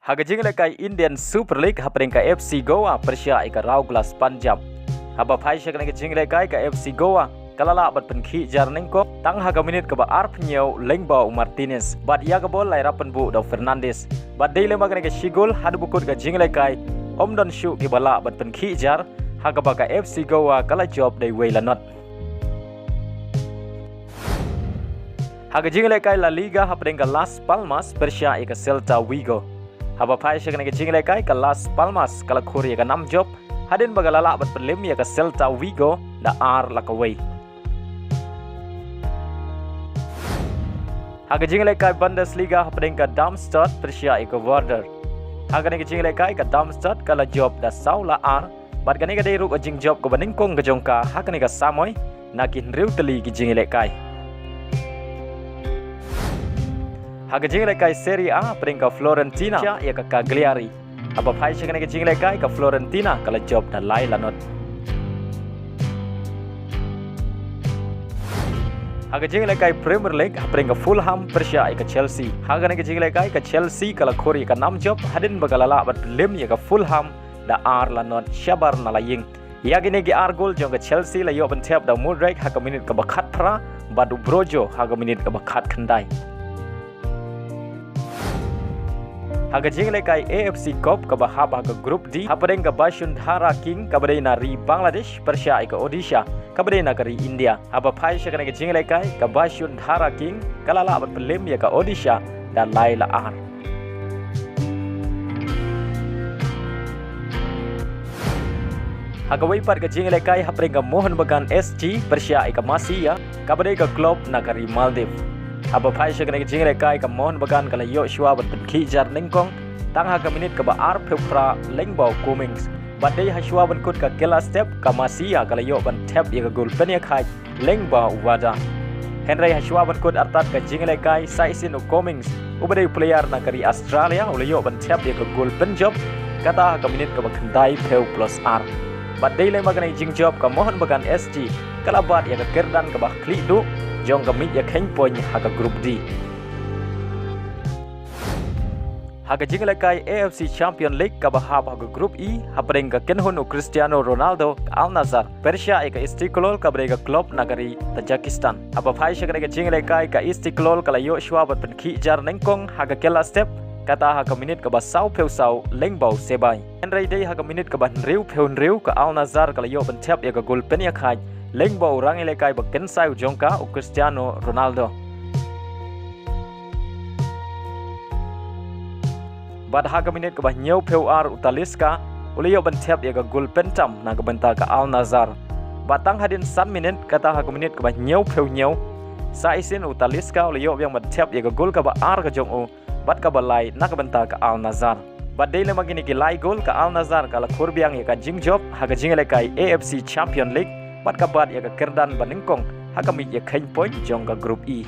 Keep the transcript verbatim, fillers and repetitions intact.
Ha ka jingïalehkai Indian Super League hapdeng ka F C Goa pyrshah ïa ka Rao Glass Punjab. Haba phai sha kane ka jingïalehkai ka F C Goa ka la lah ban pynkhih jar nyngkong tang ha ka minit kaba arphew hynñiew lyngba u Martinez. Bad ïa ka bol la ïarap pynbuh da u Fernandes. Bad dei lem bad kane ka shi gol haduh ba kut ka jingïalehkai ym don shuh kiba lah ban pynkhih jar ha kaba ka F C Goa ka la jop da iwei la not. Ha ka jingïalehkai La Liga hapdeng ka Las Palmas pyrshah ïa ka Celta Vigo. Haba phai sha kane ka jingïalehkai ka Las Palmas ka la khur ïa ka nam jop hadien ba ka la lah ban pynlem ïa ka Celta Vigo da ar la kawei. Ha ka jingïalehkai Bundesliga hapdeng ka Darmstadt pyrshah ïa ka Werder. Ha kane ka jingïalehkai ka Darmstadt ka la jop da saw la ar. Bad kane ka dei ruh ka jingjop kaba nyngkong ka jong ka ha kane ka samoi na ki hynriew tylli ki jingïalehkai. Ha ka jingïalehkai Serie A hapdeng ka Fiorentina pyrshah ïa ka Cagliari. Haba phai sha kane ka jingïalehkai ka Fiorentina ka la jop da lai la not. Ha ka jingïalehkai Premier League hapdeng ka Fulham pyrshah ïa ka Chelsea. Ha kane ka jingïalehkai ka Chelsea ka la khur ïa ka nam jop hadien ba ka la lah ban pynlem ïa ka Fulham da ar la not shabar na la ïing. Ïa kine ki ar gol jong ka Chelsea la ïoh ban thep da u Mudryk ha ka minit kaba khatphra bad u Broja ha ka minit kaba khatkhyndai. Ha ka jingïalehkai A F C Cup kaba hap ha ka Group D hapdeng ka Bashundhara King kaba dei na ri Bangladesh pyrshah ïa ka Odisha kaba dei na ka ri India. Haba phai sha kane ka jingïalehkai ka Bashundhara King ka la lah ban pynlem ïa ka Odisha da lai la ar. Ha kawei pat ka jingïalehkai hapdeng ka Mohun Bagan S G pyrshah ïa ka Massiya kaba dei ka club na ka ri Maldives. Haba phai sha kane ka jingïalehkai ka Mohun Bagan ka la ïoh shuwa ban pynkhih jar nyngkong tang ha ka minit kaba arphew phra lyngba u Cummings. Bad dei ha shuwa ban kut ka kylla step ka Massiya ka la ïoh ban thep ïa ka gol pynïakhaid lyngba u Wada. Hynrei ha shuwa ban kut artat ka jingïalehkai sa shisien u Cummings uba dei u player na ka ri Australia u la ïoh ban thep ïa ka gol pynjop kata ha ka minit kaba khyndaiphew plus ar. Bad dei lem bad kane ka jingjop ka Mohun Bagan S G ka la bat ïa ka kyrdan kaba khlieh duh jong ka miej ïakheiñ point ha ka Group D. Ha ka jingïalehkai A F C Champion League kaba hap ha ka Group E hapdeng ka kynhun u Cristiano Ronaldo ka Al Nassr pyrshah ïa ka Istiklol kaba dei ka club na ka ri Tajikistan. Haba phai sha kane ka jingïalehkai ka Istiklol ka la ïoh shuwa ban pynkhih jar nyngkong ha ka kylla step kata ha ka minit kaba sawphew saw lyngba u Sebay. Hynrei dei ha ka minit kaba hynriewphew hynriew ka Al Nassr ka la ïoh ban thep ïa ka gol pynïakhaid lyngba u rangïalehkai ba kynsai u jong ka u Cristiano Ronaldo. Bad ha ka minit kaba hynñiewphew ar u Talisca u la ïoh ban thep ïa ka gol pyntam na ka bynta ka Al Nassr. Bad tang hadien san minit kata ha ka minit kaba hynñiewphew hynñiew sa shisien u Talisca u la ïoh biang ban thep ïa ka gol kaba ar ka jong u bad kaba lai na ka bynta ka Al Nassr. Bad dei lem bad kine ki lai gol ka Al Nassr ka la khur biang ïa ka jingjop ha ka jingïalehkai A F C Champion League bad ka bat ïa ka kyrdan ba nyngkong ha ka miej ïakheiñ point jong ka Group E.